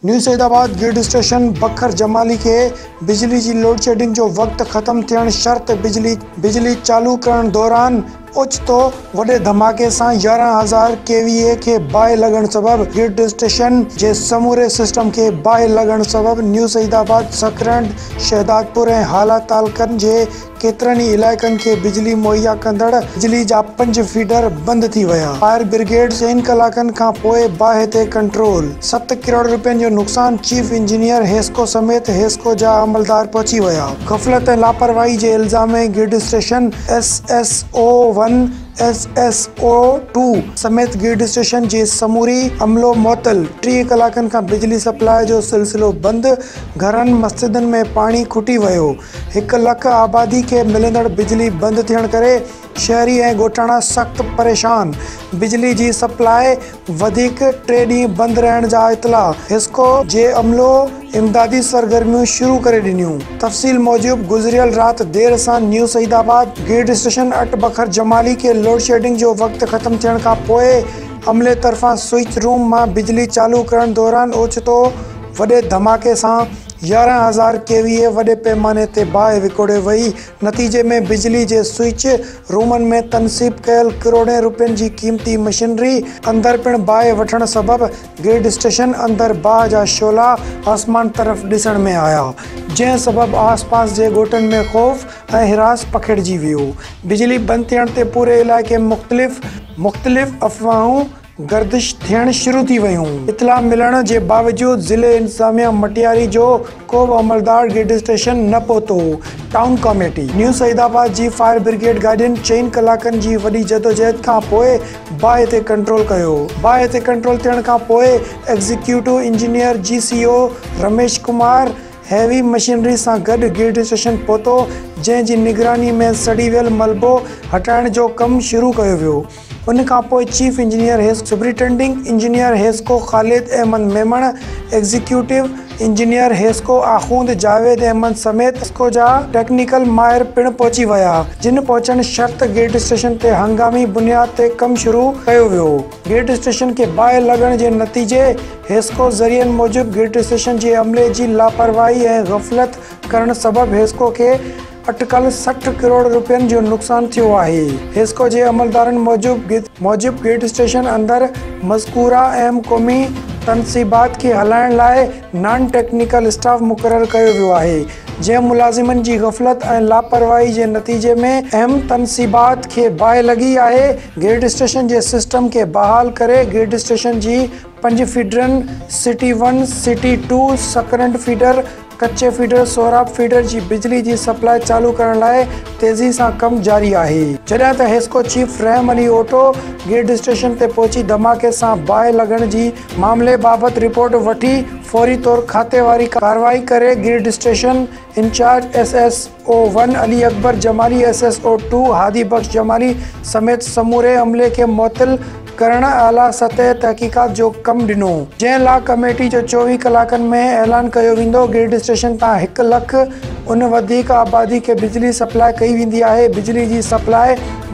New Saeedabad grid station Bhakkar Jamali کي بجلي جي لوڊشيڊنگ جو وقت ختم ٿيڻ شرط بجلي بجلي چالو ڪرڻ دوران اوچتو وڏي ڌماڪي سان 11,000 ڪي وي اي کي باهه لڳڻ سبب گرڊ اسٽيشن جي سموري سسٽم کي باهه لڳڻ سبب نيو سعيد آباد، سڪرنڊ، شهدادپور ۽ هالا تعلقن جي ڪيترن ئي علائقن کي بجلي مهيا ڪندڙ بجلي جا پنج فيڊر بند ٿي ويا. فائر برگيڊ چئن ڪلاڪن کان پوء باهه تي ڪنٽرول. 7 ڪروڙ رپين جو نقصان، چيف انجنيئر حيسڪو سميت حيسڪو جا عملدار پهچي ويا. غفلت ۽ لاپرواهي جي الزام ۾ grid station S S O one, S S O two سميت گرڊ اسٽيشن جي سموري عملو معطل، 30 ڪلاڪن کان بجلي سپلاء جو سلسلو بند، گهرن مسجدن ۾ پاڻي کٽي ويو. 1 لک آبادي کي ملندڙ بجلي بند ٿيڻ ڪري شهري ۽ ڳوٺاڻا سخت پريشان، بجلي جي سپلاء وڌيڪ 3 ڏينهن بند رهڻ جا اطلاع، حيسڪو جي عملو امدادي سرگرميون شروع ڪري ڏنيون. تفصيل موجب گذريل رات دير سان New Saeedabad grid station at Bakar Jamali کي لوڊشيڊنگ جو وقت ختم ٿيڻ کان پوء عملي طرفان سوئچ روم مان بجلي چالو ڪرڻ دوران اوچتو وڏي ڌماڪي سان 11,000 ڪي وي اي وڏي پيماني تي باهه وڪوڙي وئي، نتيجي ۾ بجلي جي سوئچ رومن ۾ تنصيب ڪيل ڪروڙين روپين جي قيمتي مشينري اندر پڻ باهه وٺڻ سبب گرڊ اسٽيشن اندر باهه جا شعلا آسمان طرف ڏسڻ ۾ آيا، جنهن سبب آس پاس جي ڳوٺن ۾ خوف ۽ هراس پکيڙجي ويو. بجلي بند ٿيڻ تي پوري علائقي ۾ مختلف مختلف افواهون گردش ٿيڻ شروع ٿي ويون. اطلاع ملڻ جي باوجود ضلعي انتظاميا مٽياري جو ڪو به عملدار گرڊ اسٽيشن نه پهتو. ٽائون ڪاميٽي نيو سعيد آباد جي فائر برگيڊ گاڏين چئن ڪلاڪن جي وڏي جدوجهد کان پوء باهه تي ڪنٽرول ڪيو. باهه تي ڪنٽرول ٿيڻ کان پوء executive engineer G C O Ramesh Kumar heavy machinery سان گڏ گرڊ اسٽيشن پهتو، جنهن جي نگراني ۾ سڙي ويل ملبو هٽائڻ جو ڪم شروع ڪيو ويو. ان کان پوء chief engineer HESCO, superintending engineer HESCO Khalid Ahmed Memon, executive engineer HESCO Akhund Javed Ahmed سميت حيسڪو جا ٽيڪنيڪل ماهر پڻ پهچي ويا، جن پهچڻ شرط گرڊ اسٽيشن تي هنگامي بنياد تي ڪم شروع ڪيو ويو. گرڊ اسٽيشن کي باهه لڳڻ جي نتيجي حيسڪو ذريعن موجب گرڊ اسٽيشن جي عملي جي لاپرواهي ۽ غفلت ڪرڻ سبب حيسڪو کي اٽڪل 60 ڪروڙ روپين جو نقصان ٿيو آهي. حيسڪو جي عملدارن موجب موجب گرڊ اسٽيشن اندر مذڪوره اهم قومي تنصيبات کي هلائڻ لاء نان ٽيڪنيڪل اسٽاف مقرر ڪيو ويو آهي، جنهن ملازمن جي غفلت ۽ لاپرواهي جي نتيجي ۾ اهم تنصيبات کي باهه لڳي آهي. گرڊ اسٽيشن جي سسٽم کي بحال ڪري گرڊ اسٽيشن جي پنج فيڊرن city one, city two, Sakrand feeder, ڪچي فيڊر، سهراب فيڊر جي بجلي جي سپلاء چالو ڪرڻ لاء تيزي سان ڪم جاري آهي. جڏهن ته HESCO chief Rahim Ali Oto grid station تي پهچي ڌماڪي سان باهه لڳڻ جي معاملي بابت رپورٽ وٺي فوري طور کاتي واري ڪارروائي ڪري grid station incharge S S O one Ali Akbar Jamali, S S O two Hadi Bakhsh Jamali سميت سموري عملي کي معطل ڪرڻ اعليٰ سطح تحقيقات جو ڪم ڏنو، جنهن لا ڪميٽي جو 24 ڪلاڪن ۾ اعلان ڪيو ويندو. گرڊ اسٽيشن تان 1 لک ان وڌيڪ آبادي کي بجلي سپلاء ڪئي ويندي آهي، بجلي جي سپلاء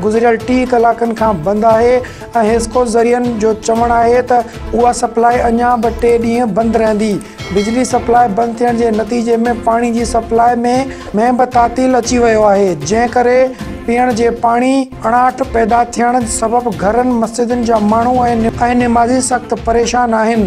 گذريل 30 ڪلاڪن کان بند آهي ۽ حيسڪو ذريعن جو چوڻ آهي ته اها سپلاء اڃا به 3 ڏينهن بند رهندي. بجلي سپلاء بند ٿيڻ جي نتيجي ۾ پاڻي جي سپلاء ۾ ۾ به تعطيل اچي ويو آهي، جنهن ڪري پيئڻ جي پاڻي اڻاٺ پيدا ٿيڻ سبب گهرن، مسجدن جا ماڻهو ۽ نمازي سخت پريشان آهن.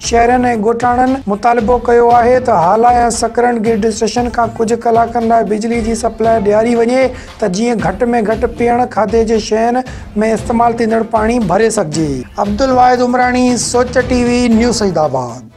شهرين ۽ ڳوٺاڻن مطالبو ڪيو آهي ته هالا ۽ سڪرنڊ گرڊ اسٽيشن کان ڪجهه ڪلاڪن لاء بجلي جي سپلاء ڏياري وڃي ته جيئن گهٽ ۾ گهٽ پيئڻ، کاڌي جي شين ۾ استعمال ٿيندڙ پاڻي ڀري سگهجي. Abdulwahid Umrani, Soch T V, new Saeedabad.